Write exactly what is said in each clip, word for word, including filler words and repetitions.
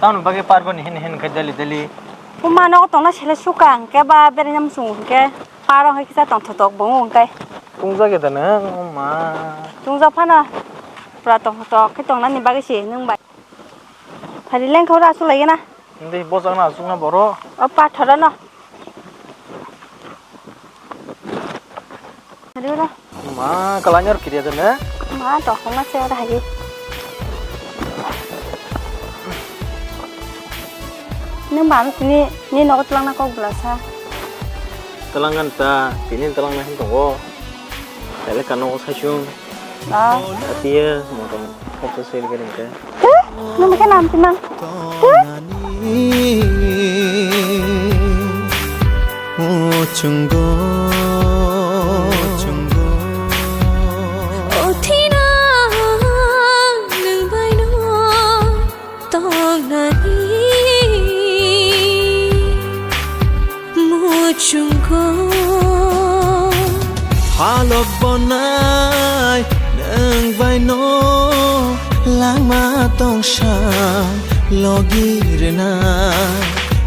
Tamoni bagwi parbo ni hin hin khe daily daily. Buma nogo tongna sele suka hwnkhe ba bereng muchung hwnkhe paro hai kisa tongthotok bo hwnkhe. Tungjak ya da nang ma. Tungjak phano pura tongthotok khe tongnani bagwi se nwng bai. Phari lengkha ura aswk lai gana. Hindi bojak na aswk na boro. O pathoro no. Hari ura. Ma, kalanyar kiriya dene. Ma, tokong na se ura hari. Nung ba, ni, ni nogo twlang na kok bwla sa. Twlang gan ta, tini twlang na hin tongo. Tele kano ko saichung. Ah. Atiya, motong, kok sel gani ke. Huh? Nung khe nam timang. Huh? Muchungo, muchungo. O thina, nwng bai no tongnani muchungo. Halok bonai nwng bai no langma tongsa logi rwna.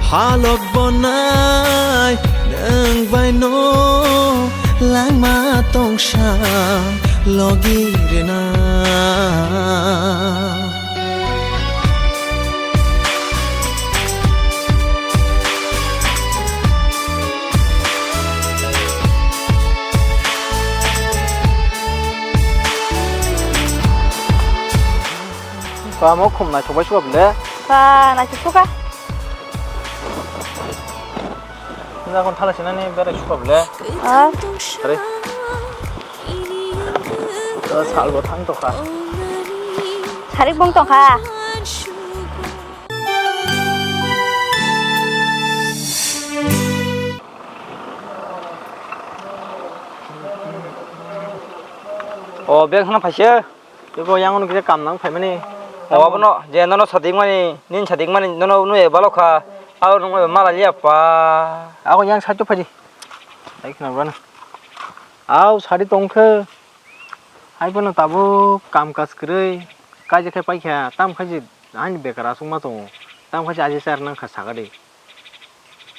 Halok bonai nwng bai no langma tongsa logi rwna. Tamo khum naithok bai suka bile. Ba, naithok suka. Nang kon thala sinani berai suka bile. Ah. Are. To salbo thang tokha. Sarik bong tokha. O beng hana phaisa. Tebo yang ono kisa kam nang phaimani. O abono je nono sadik mani, nin sadik mani nono nui balok kha. Abo nung mala liya pa. Ako yang saitu phaji. Ai khna bana. Au sari tongkhe. Ai bono tabuk kam kaj kwrwi. Kaija khe paikha. Tam khaji haini bekar aswk ma tongo. Tam khaji aji char nang kha sagadi.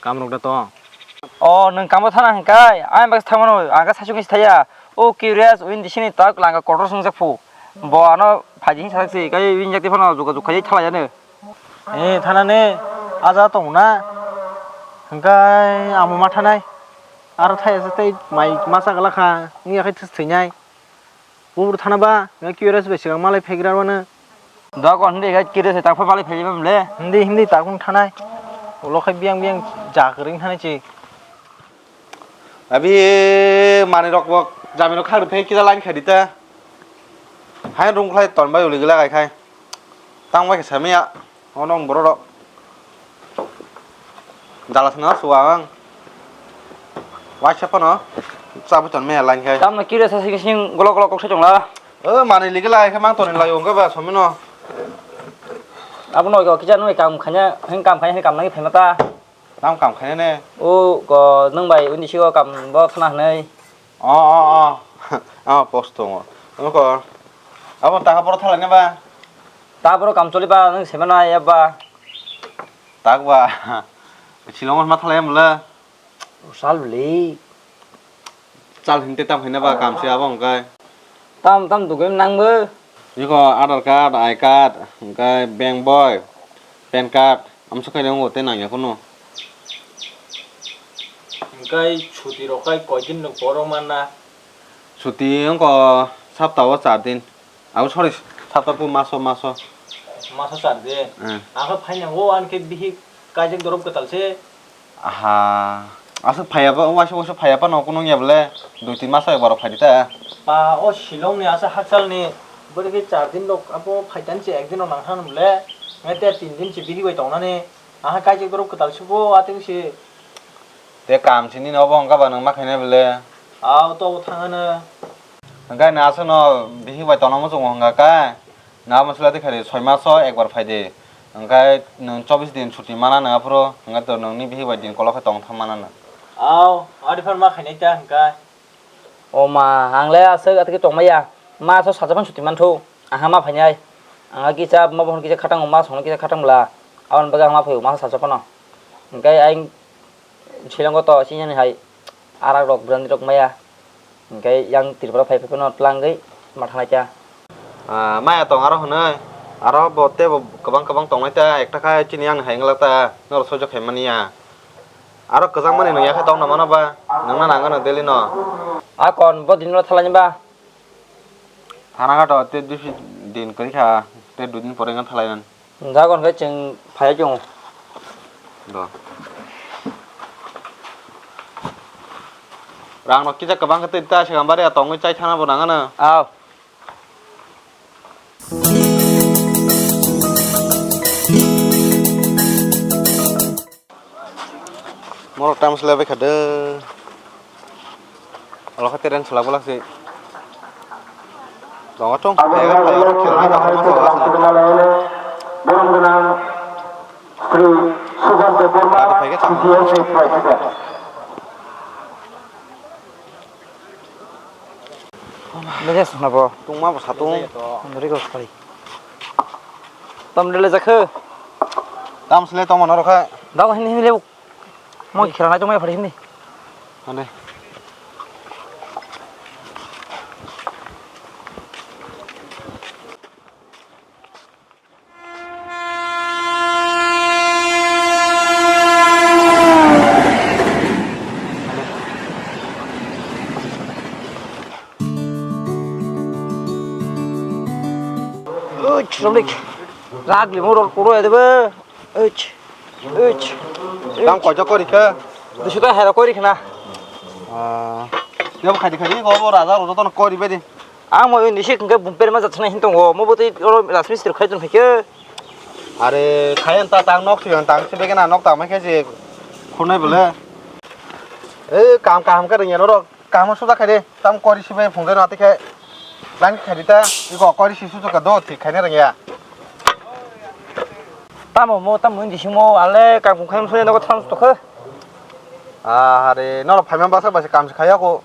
Kamrok da tong. O, nwng kamo thana hwnkhai, ang bai thangmano, ang khe saichung khe thaya. O curious, win disini tak langa kotor swngjak phu. Bo ano phaidi hinsa sak se, kai win jak phano juga juga khaiya thala jani. Eh, thana ne, aja tong na. Hwnkhai amo ma thanai. Aro thaya se tei mai masa gala kha, wngya khai thwinai. Bubur thana ba, nga curious bai swkang malai phaigra wano. Da kon hindi ga kire se tak pha malai phaiba mle. Hindi, hindi tak wng thanai. Ulo khai biang biang ja kwrwng thanai chi. Abi mani rok bok jami rok khagri phai kisa line khadi ta. Hai rung khlai ton bai uli gila gai khai. Tang bai khe samya. Ono ang borok rok. Jala sana suwa ang. Waisa phano. Chabu ton me line khai. Tamno kire sa sing sing golok golok kok se chongla. O mani ligi lai khe mang toni lai ongka ba somino. Abo no kisa nui kam khanya, heng kam khanya, heng kam nang phaima ta. Tam kam khainai ne? O ko nwng bai undi sigo kam bo khna hwnwi. O, o, o. O, post tongo. Nwng ko. Abo taka boro thalai ne ba? Ta boro kam choli ba, nwng sema nai ya ba? Tak ba. Silongo ma thalai mula. Sal bli. Chal hinte tam khaina ba kam se abo hwnkhai. Tam tam dugui nang bo. Iko Aadhaar card, I card, hwnkhai bank boi, pan card, amsa khaina wngo tei nangya kheno. Hwnkhai chuti rok khai koi din rok borok manna? Chuti wngkha sapta o char din. Abo sorry, sapta po maso, maso. Maso char din. Eh. Ang khe phaina o ani khe bihik kaijak dorop kwtal se. Aha. Aswk phaiya ba, waisa waisa phaiya phano kunung ya bole. Dui tin maso ekbar phai di ta. Ba o Shillong ni aswk hakchal ni bwrwi khe char din rok abo phai tan se ek din rok nang thang bole. Ngai te tin din se bihik bai tong nani. Aha kaijak dorop kwtal se bo atwng se. Te kam sini no obo hwnka ba nwng ma khainai bole. Ao to thang ano. Hwnkhai no aswkno bihik bai tongna muchungo hwnka khe, na abo sula de khari soi maso ekbar phai de. Hwnkhai nwng chobbish din chuti mana nwng aphuru, hwnkhai to nwngni bihik bai din kolok khe tong thang mana nwng. Ao, adi phano ma khainai ta hwnkhai. O ma, ang le aswk atwkhe tongmaya. Ma so sajak phano chuti manthu. Aha ma phainai. Ang kisa ma bohon kisa khatang ma songno kisa khatang bwla. Aboni bagwi ang ma phaio masa sacha phano. Hwnkhe ayang Shillongo to chini hai arak rok brandi rok maya. Hwnkhe yang Tripura phai phai phano twlangwi ma thanglai kha. Ah, maya tong aro hwnwi. Aro bo teibo kwbang kwbang tongnai ta, ekta kha chini yang hai wngla ta, norok sojak khai mani ya. Aro kwchang mani nung ya khe tongna mano ba, nungna nangano daily no. A kon bo din no thalai ba. Thana kha to tei duishi din kwrwi kha, tei dui din pore wngkha thalai nani. Jagon khe chwng phai tongo. Do. Rang no kisa kwbang khe tei ta swkang bari ya tongwi chai thana bo nangano. Aw. Morok tamo se lebai kha de. Olo kha tereng selak belak se. Tongo tong. Abo hai bai oro khe oro bai tongo, oro tongo. Borom gwnang Sri Subhanta Debbarma, Adi phai khe tamo. C D S ni President. Bese sona bo. Tungma bo satung. Nori ko sari. Tam dele jakhe. Tam sele tongma norokha. Dago hini hini lebu. Mo khela nai tongma phari hini. Ane. Uch, Romlik. Rag limo rol kuro edebe. Uch, uch, uch. Tam koito kori khe? Duiso ta hera kori khna. Ah. Yam khadi khadi ko bo raja rojo tono kori bedi. Ang mo ni sik hwnkhe bumper ma jathna hin tongo. Mo bo tei oro rajmistri khai ton phaikhe. Are khai an ta tang nok si an tang si begena nok ta mai khe je khunai bole. E kam kaham khe rengya norok. Kaham suda khai de. Tam kori si bai phung de na te khe. Line khai di ta. Iko kori si su ka do thik khai na rengya. Tamo mo tamo hindi simo ale kam khai mo soi nogo tham tokhe. Ah, are norok phaima basa basa kam si khaya ko.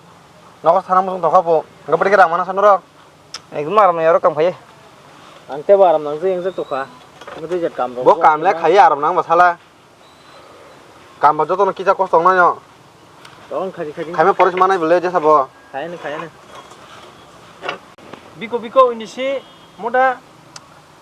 Nogo sana mo tokha po. Ngapri khe rang mana sa norok. Ekdom aram nai aro kam khai. Ang tebo aram nang jeng jek tokha. Mo tei jat kam rok. Bo kam le khai aram nang ba sala. Kam ba joto no kisa kosto nai no. Tong khai khai. Khai ma poris manai bole jesa bo. Khai ni khai ni. Biko biko ini si moda.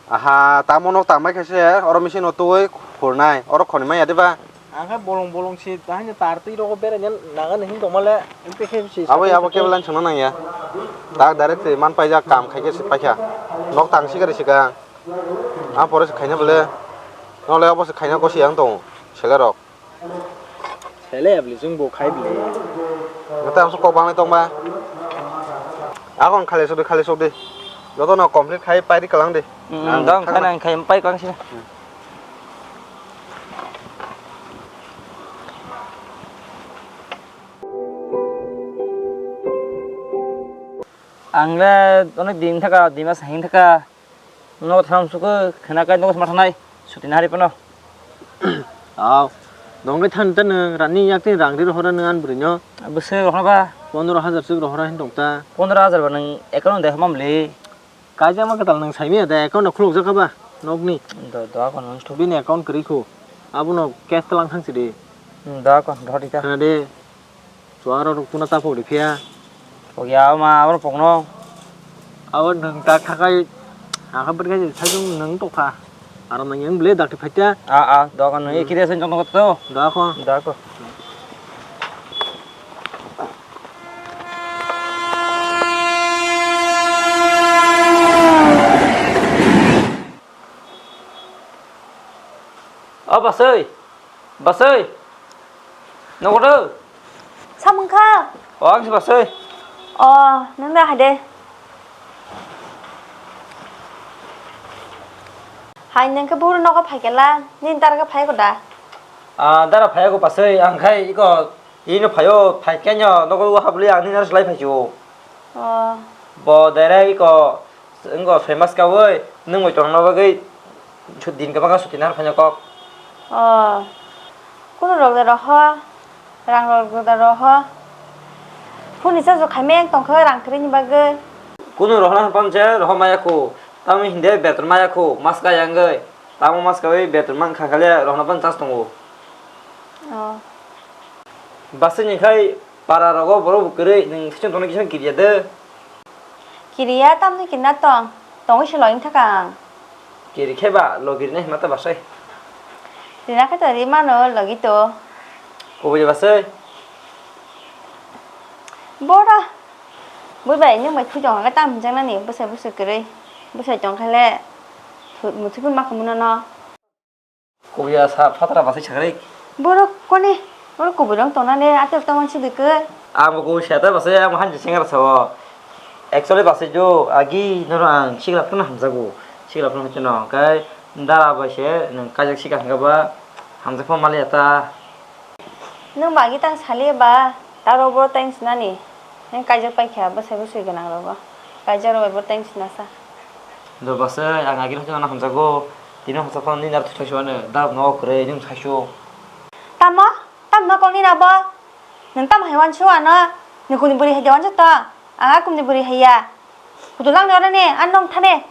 Aha, tamo nok tangbai khe se, oro machine no twi khurnai, oro khoni manya diba? Ang khe bolong bolong si, tahini tar twi rogo berai nang nang hin tongma le, ente khe si. Abo, abo kebo line songna nang ya. Tak direct se man paijak kam khai khe se paikha. Nok tang si gari sika. A pore se khaina bole. Nole abo se khaina gosi yang tong, sele rok. Sele abli chwng bo khai bli. Nata ang kok bangnai tong ba. Akon khali sokdi, khali sokdi. Joto no complete khai pairi kalang di. Hmm, ang dong thang khai na. Nang khai pai kalang sini. Ang le onek din thaka, dima sahing thaka. Nogo thang suku khena kai nogo sma thanai suti nahari pano. Aw, nongke than ta nung rani yak tin rang ri rohora nung an bwrwi no. Bwswk rohorna ba? Pondro hajar swk rohora hin tong ta. Pondro hajar ba nung account de hamam le. Kaijak ma kwtal nung saimi ya da account no khuluk jak ba nokni. Do, do, account nung thuk. Bini account kwrwi khu. Abono cash tlang thang sidi. Hmm, do, account rohor di ta. Khna de. Chuwaro rok tuna ta pokri phiya. Pokya ma abo pokno. Abo nwng ta khakai. Akha bwrwi khai sajung nwng tokha. Aro nwng yang bwlai dakti phaita. A, a, dokan nwng ekhi de sen jong to. Dakho. Dakho. O basoi. Basoi. Nogo do. Samung kha? O, ang si basoi. O, nung da hai de. Hai, nung khe buru nogo phai kela, nini dara khe phai ko da? Ah, dara phai ko basoi, ang khai iko, ino phaio, phai khe nyo, nogo o habli ang nini aro slai phai chu. O. Bo direct iko, Wngkha soi mas kaui nwng bai tongna bagwi su-, din kwbangma suti nang phano kok. O, kunu rok da roho, rang rok da roho. Phone ni charge bo khaimeng tongkha rang kwrwi ni bagwi. Kunu rohorna hwnphano je rohor maya khu, tamni hwnde beton maya khu, mas kaya wngwi. Tamo mas kawi better man kha khale rohna pan chas tongo. Oh. Basai ni khai para rogo borok bo kwrwi nwng kisa tongna kisa kiriya de. Kiriya tamni kirna tong. Tongwi se login thaka ang. Kiri khe ba login nai hima ta basai. Rina khe to ri mano logi to. Kubui basai. Bora. Bui bai nwng bai thui tong khe tam jang nani bwsai bwsai kwrwi. Bwsai tong khe le. Muthubun ma khumuno no. Kubuya sa phatara basai sakrik. Borok kone, borok kuburang tongna le, atel tongma si dikhe. Ang bo kubu seta basai, ang bo hanji singra sao. Actually basai jo, agi noro ang sikla phano hamjago. Sikla phano hwteno, kai dara bai se, nwng kaijak sika hwnkha ba, hamjak pho mali ata. Nwng ba agi tang sali ba, taro bo tang sinani. Nwng kaijak paikha, bwsai bwsai gwnang rogo. Kaijak rok bai bo tang sinasa. Do basai, ang agini hwnkhe ano hamjago, tini hwnkhe phone nini aro thwi thangsi mano, dab no kwrwi, nini thangsi o. Tamo? Tamo no kok nini abo? Nwng tamo hai wansu ano? Nwng kumni bwrwi hai de wansu to? Ang a kumni bwrwi hai ya. Kutu lang ni oro ni, ano nong thane.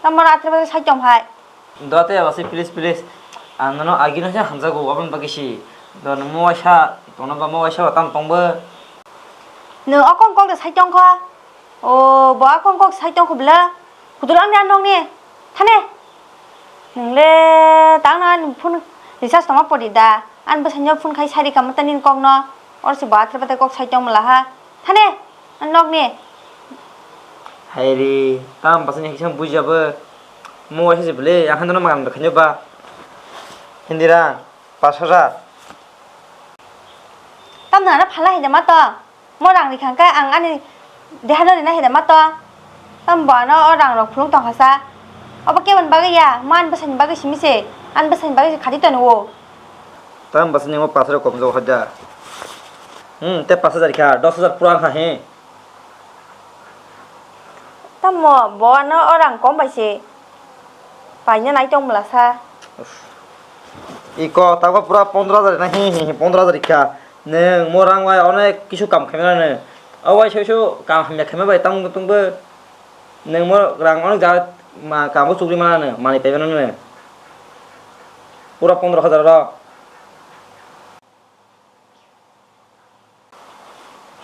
Tamo ro atre bai sai tong hai. Do tei abo se, please, please. Ang nono agini hwnkhe hamjago, aboni bagwi si. Do nwng mo waisa, tongno ba mo waisa ba tamo tong bo. Nwng o kong kok de sai tong kho. O, bo a kong kok sai tong kho bwle. Kutul ang ni a nong ni. Thane. Nwng le tang na ani phone recharge tongma pori da. Ani bwsai no phone khai sari kamo ta nini kok no. Oro se bo atre pate kok sai tong mala ha. Thane. Ani nok ni. Hai re, tam bwsai ni kisa buji abo. Mo waisa se bwle, ang han no mangan khaino ba. Hindi rang, pas hajar. Tam na na phala hai de ma to. Mo rang rikha khe ang ani deha no rina hai da ma to. Tamo bo ano o rang rok phulung tong kha sa. Obo keboni bagwi ya, mo ani bwsai ni bagwi simi se, ani bwsai ni bagwi se khati tono o. Tamo bwsai ni mo pash rok kom jok hoja. Hmm, te pash hajar kha, dos hajar pura kha he. Tamo bo ano o rang kom bai se. Paina nai tong mala sa. Iko tago pura pondro hajar na hi hi hi pondro hajar kha. Nwng mo rang bai onek kisu kam khaimani. O bai soisu kam hamya khaima bai tang tungbo. Nwng mo rang onek ja ma kamo chukri mana nwng mani paimani nwng. Pura pondro hajar ro.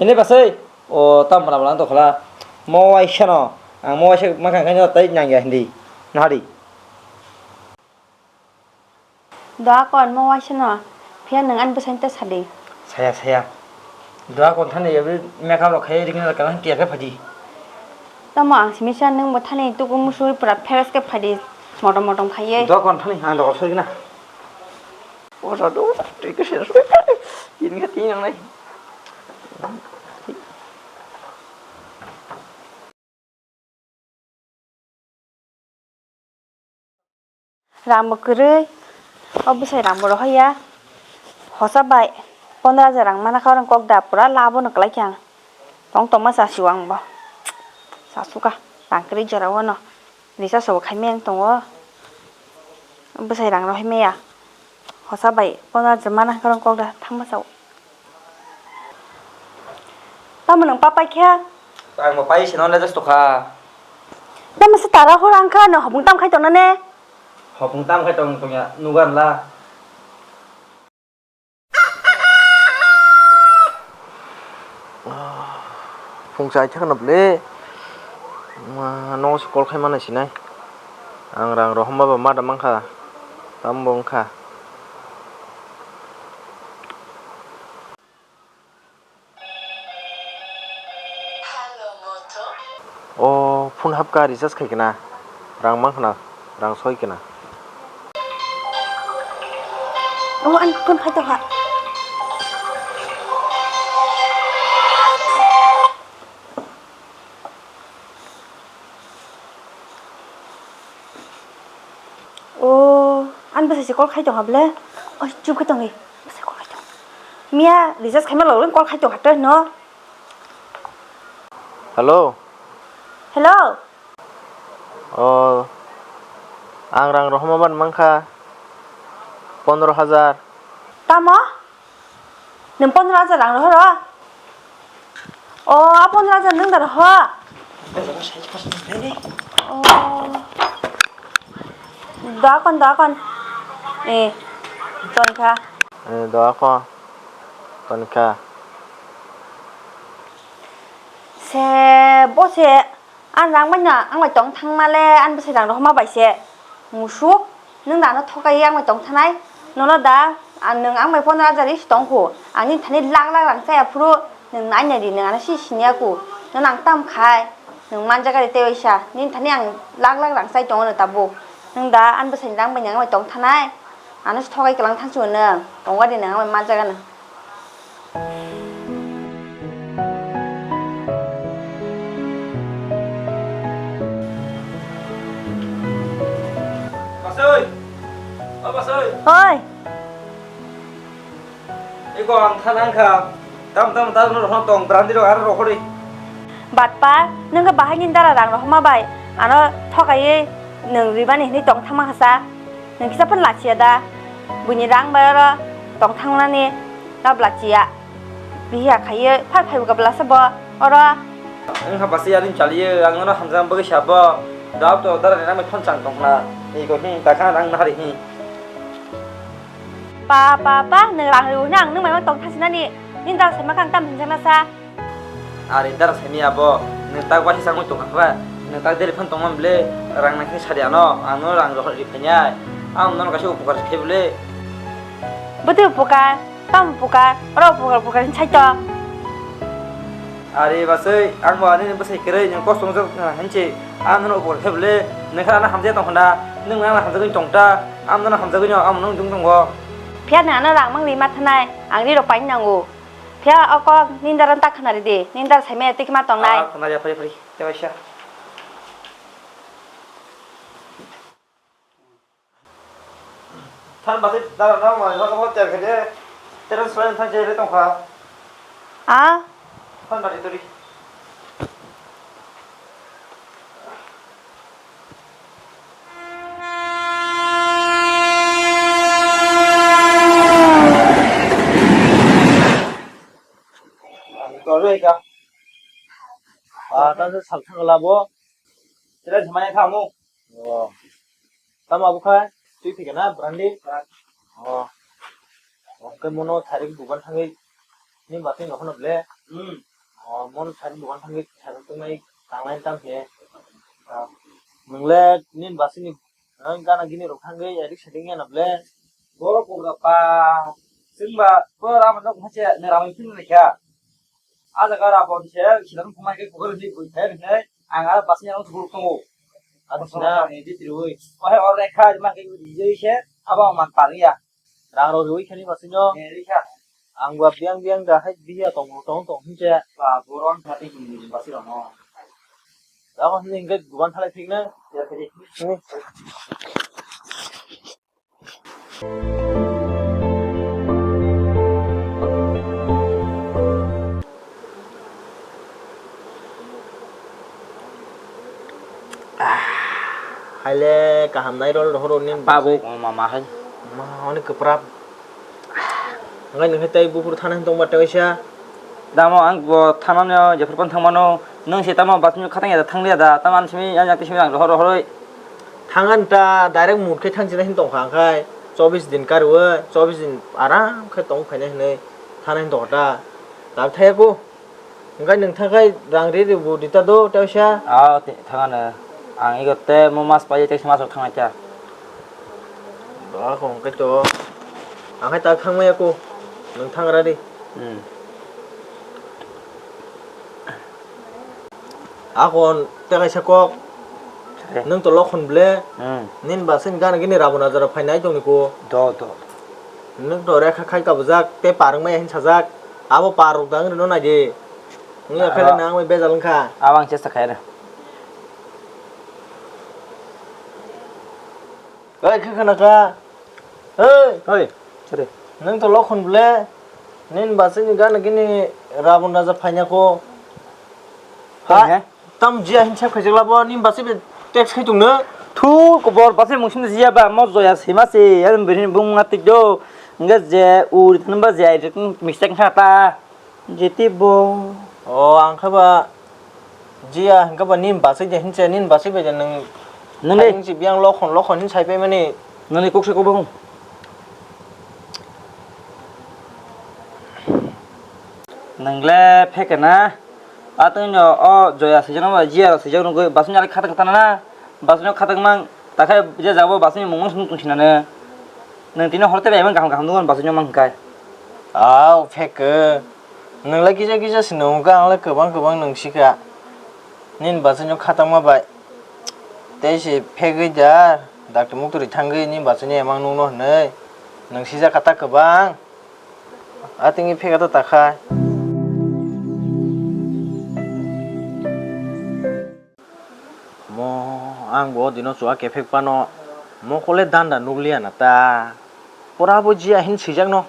Hini basai, o tam bwla bwla tong khala. Mo waisa no, ang mo waisa makha khaino tai nangya hindi. Nahari. Doa kon mo waisa no, phiya nwng ani bwsai ta sadi. Saya, saya. Doa kon thani yabi makeup rok khai ring rok kana tiya khe phaji. Tamo ang simi sa nwng bo thani tuku musui pura fresh khe phaidi motom motom khaiye. Doa kon thani ang doga sori na. O jadu, twi khe sensori. Ini khe tini nangnai. Rang bo kwrwi, o bwsai rang bo rohor ya. Hosa bai pondro hajar rang mana kha, orang kok da pura labo no kwlai khe ang. Tong tongma chasio ang bo. Chasukha, rang kwrwi jora o no. Risa sobo khai meng tongo. Bwsai rang rohor maya. Hosa bai pondro hajar mana kha, orang kok da thangma sao. Tamo nwng pa paikha? Ang bo pai sino le just tokha. Tamo se tara hor ang kha, no hopung tam khai tongna ne? Hopung tam khai tong tongya, nugan la. Phung chai thakna ble. Ma, no se call khai mana sinai. Ang rang rohom ba ma da mang kha. Tam bo wng kha. O phone hapkha, recharge khai khna, rang mang khna, rang soi khna. O, ani phone khai tongkha. O, ani bwsai se call khai tongkha ble. Oi, chup khai tongdi. Bwsai call khai tong. Miya recharge khaima login call khai tongkha te no. Hello. Hello. O, ang rang rohorma ban mankha pondro hajar. Tamo? Nwng pondro hajar rang rohoro? O, a pondro hajar nwng da roho? O. Doakon, doakon. Eh, tonkha. Eh, doakon. Tonkha. Se, bo se, ang rang bai no, ang bai tong thang ma le, ang bwsai rang rohorma bai se. Musuk, nwng da ano thokai ang bai tong thanai. Nono da, ang nwng ang bai pondro hajar isi tong khu. Ang nini thani lakh lakh rang chaya phuru, nwng nai nai di, nwng ano si sini aku. Nono ang tam khai. Nwng man jaga de tei waisa, nini thani ang lakh lakh rang chai tongo no tabuk. Nwng da ani bwsai ni rang bai nwng ang bai tong thanai, ano se thogai kwlang thang sio nwng, tongo de nwng ang bai man jaga no. Basoi! O Basoi! Oi! Eko ang thana wngkha. Tam tam tam no rohorno tong brandi rok aro rohorwi. Batpar, nwng khe bahai ni dara rang rohorma bai ano thokaiwi nwng ribani hinwi tong thangma kha sa. Nwng kisa phano lachiya da? Buini rang bai oro tong thangnani rab lachiya. Bihiya khaiwi phar phaibo ka bwlasa bo oro. Wngkha basi ani chaliyo ang nono hamjak bagwi sabo. Dap to dara ni rang bai phone chang tong khna. Eko hi takha rang nahari hi. Pa, pa, pa, nwng rang rw hwnwi ang nwng maiman tong thasinani, nini dara saima khe ang tamo hinjakna sa? Are dara saimaya abo, nwng tak waisa changwi tongkha khe ba, nwng tak deri phano tongma bwle, rang nang khe sadi ano, ang no rang rohor ri phainai, ang nono kaisa upokar khe bwle. Bwtwi upokar, tamo upokar, oro upokar upokar hinwi sai to. Are bwsai, ang bo ani bwsai kwrwi nwng kosto wngjak hinwi, ang nono upokar khe bwle, nwng khe ano hamjak tong khna, nwng ano hamjagwi tong ta, ang nono hamjagwi no, ang nono dung tongo. Phiya nwng ano rang mang ri ma thanai, ang ri rok paini nango. Phiya o kok nini dara tak khna ri di, nini dara saimaya twi khe ma tongnai. Ah, khna ya, phari, phari, tei waisa. Than basi dara no ma no ko ter khe de. Ter soi than je re tong kha. A? Than basi turi. Toroi ka. Ah, ta se sal thang labo. Tira jemai thamu. Oh. Tamo abo kha? Twi phikha na, brandi? Oh. Oke, mono tharik buban thangwi ni bathai no phano ble? Hmm. Oh, mono tharik buban thangwi tharik tungnai tanglai tam khe. Ah. Nwngle nin basini, ah, gana gini rok thangwi edik sedik ya na ble? Borok kubra pa, singba, borok ama nok hache ne ramai philni kha. A jaga ra bo se sidan phumai ke kukur ni bui thai ni, ang a basi ang thur tongo. Adi sina ni di tirui. Wahai or rekha ma ke di joi se aba man pariya. Rang ro rui khani basi no. Ni ri kha. Ang ba biang biang da hai biya tong tong tong hinche. Ba boron khati ni basi ro no. Da ko ni ngai guban thalai thik na. Ya khadi. Haile kaham nai rol rohoro ni. Pabu mama hai. Ma, oni kwprap. Ngai nung tei buphuru thana tongba tei waisa. Damo ang bo thanano jephru pan thangmano, nwng se tamo bus ni khatang ya da thang liya da, tamo ani simi yang yang simi ang rohor rohoroi. Thangan ta direct mut khe thang sinai hin tong kha, ang khai chobis din karwi, chobis din aram khe tong phainai hinwi thana hin tong ta. Tab thaya ko. Ang khai nwng thang khai rang ri ri bu di ta do tei waisa. Ah, thangano. Ang ego te mo mas pai tei mas thang ta. Ba kong kai to. Ang hai ta khang maya ko. Nwng thang ra di. Hmm. Akon te kaisa kok. Sare. Nwng to lokhon ble. Hmm. Nin ba sen gan gini rabona jara phainai tongni ko. Do, do. Nwng to rekha khai kabujak te parwng maya hin sajak. Abo parwk dang rino nai di. Nwng ya khe nang bai bejal wngkha. Abo ang chesta khai re. Oi, khe khna kha. Oi. Oi, sare. Nwng to lokhon ble. Nin ba sini gan gini rabon raja phaina ko. Ha? Tam jia hin sep khaijak labo nin ba sini text khai tongno. Thu kobor ba sini mungsin jia ba mo joya sima se. Yan birin bung ngatik do. Nga je uri than ba jia mistake kha ta. Jiti bo. O, ang khe ba, jia, hwnkhe ba nini bachai de hinse, nini bachai bai de nwng Nini. Ayung si biang lokhon lokhon hin sai pai mani. Nini kok se kok bang. Nang le phek na. Atwng no o Joya swijak no Jiya rok swijak nugwi basing ari khatak tana na. Basing no khatak mang takhai je jabo basing mung mung sung tong sinane. Nang tini horte bai mang kaham kaham nugwi basing no mang kai. Au phek. Nang le kisa kisa se nung ka ang le kwbang kwbang nung sika. Nin basing no khatak ma bai. Tei se phegwi da, dakti mukturi thangwi ni bachani emang nukno hwnwi, nwng sijak kha ta kwbang, a tengwi phega ta takha. Mo, ang bo o dino chuwa kephek phano, mokole danda nukliya na ta. Pura bo jiya hin swijak no.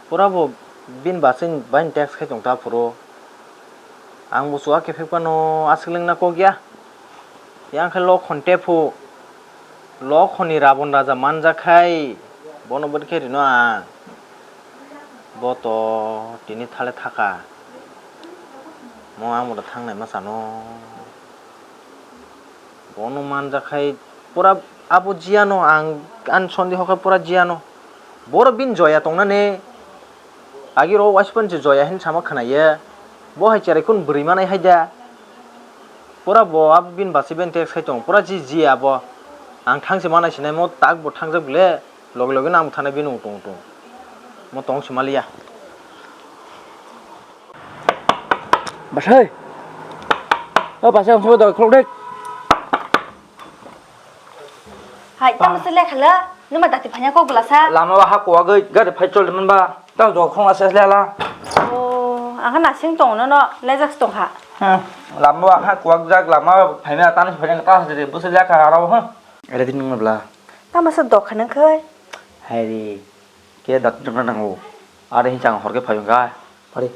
Pura bo bini bachani baini text khai tong ta phuru. Ang bo chuwa kephek phano aswk lengna kok ya. Yang khe lokhon tephu, lokhoni Rabon raja manjak khai, bono bwrwi khe rino ang. Bo to tini thale thaka. Mo ang bo da thangnai ma sano. Bono manjak khai pura abo jiyano ang ani sondeho khe pura jiyano. Borok bini joya tongnani agi ro waispan se joya hin sama khwnaye. Bo hai cherai khun bwrwi manai hai da. Pura bo abo bini bachai ben text khai tong pura ji jiya bo. Ang thangse manai sinai mo tak bo thangjak bile. Loge loge nang thana bini utung utung. Mo tong si maliya. Basai. O basai ang sabo dok khulok dek. Hai, tamo se lekha la. Numa dati phanya kok bela sa. Lama wa ha kuwa gai gari phai chol man ba. Tamo dok khulok ase lela. Oh, ang na sing tong no no lejak tong ha. Hmm. Lama wa ha kuwa jak lama phai na tan phai na ta se de bu se jak ha ro ha. Ada din nung bela. Tamo se dok khanang khai. Hai ri, ke dat jumna nango. Are hin chang hor ke phayung ga. Pari.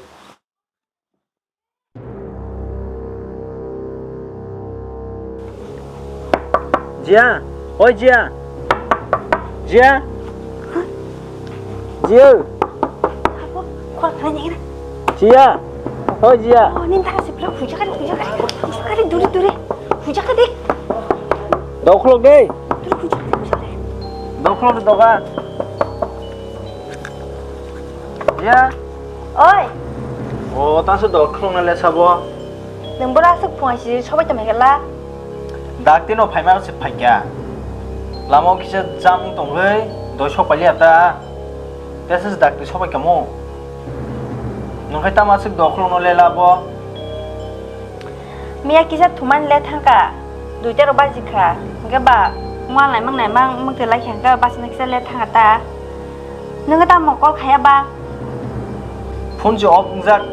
Jia, oi Jia. Jia. Jia. Apa? Kol kena nyengir. Jia. Oi Jia. Oh, ni tak sih, bro. Hujan kali, hujan kali. Hujan kali, duri, duri. Hujan kali. Dokhulok deh. Duri, hujan kali, hujan kali. Dokhulok deh, doga. Ya. Oi. O, ta se dol khulung na le sabo. Nung bora aswk phung aisi sobai tongmai kala. Dakti no phaima se phaikya. Lama o kisa jam tongwi doi sok paili ata. Tesa se dakti sobai kamo. Nung khai tama aswk dol khulung no le labo. Miya kisa thumani le thangka, duita rok baji kha, hingke ba mual naimang naimang mukti lai kha, hingke bachana kisa le thangka ta. Nungke tamo call khaya ba? Phone se off wngjak,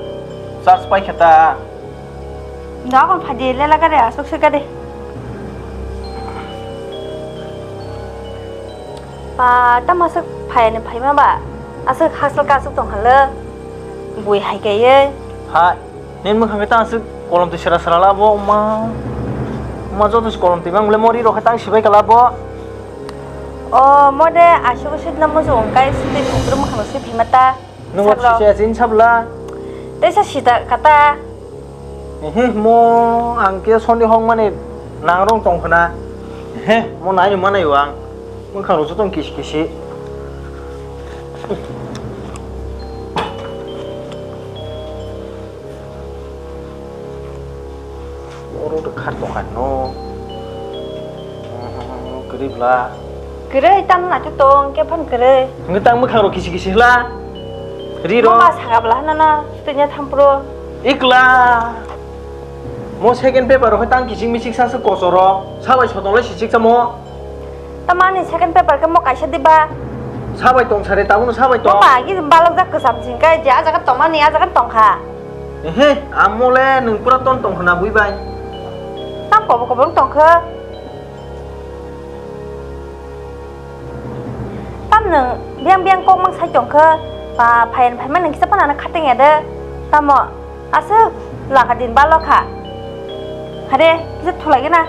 charge pai kha ta. Dogon phaidi lela gade, aswk se gade. Ba, tamo aswk phayani phaima ba? Aswk hasal kaswk tong halo? Bui hai kaiye. Hai. Nini mwkhang khe tang aswk kolom twi sera sera labo, ma, ma joto se kolom twi mang le mori rok khe tang sibai kala bo. O, mo de aswk sitna mo jong kai sitwi phungtru mwkhang swi phima ta. Nung bo sisa ya chin sabla. Tei sa sita kata. Ehe, mo ang khe sondi hong mani nang rong tong khna. Ehe, mo nai manai ang. Mwkhang rok joto kisi kisi. Oro to khar tongkha no. Kwrwi bla. Kwrwi tam na to tong ke phan kwrwi. Ngi tang mwkhang rok kisi kisi hla. Ri ro. Mama saka bla na na. Tanya thampro. Ikla. Mo second paper rok tang kising mising sa se kosoro. Sabai sotong lai sisik samo. Tamani second paper khe mo kaisa diba? Sabai tong sare, tabukno sabai tong. Mama, agi balok jak kwcham sing kai, je a jaga tongmani, a jaga tongkha. Ehe, amo le nwng pura ton tong khna bui bai. Tam kobo kobo wng tongkha. Tam nwng biang biang kok mang sai tongkha. Ba, phayan phaima nwng kisa panana khateng ya de. Tamo, aswk laka din balok kha. Hade, kisa thulai gana.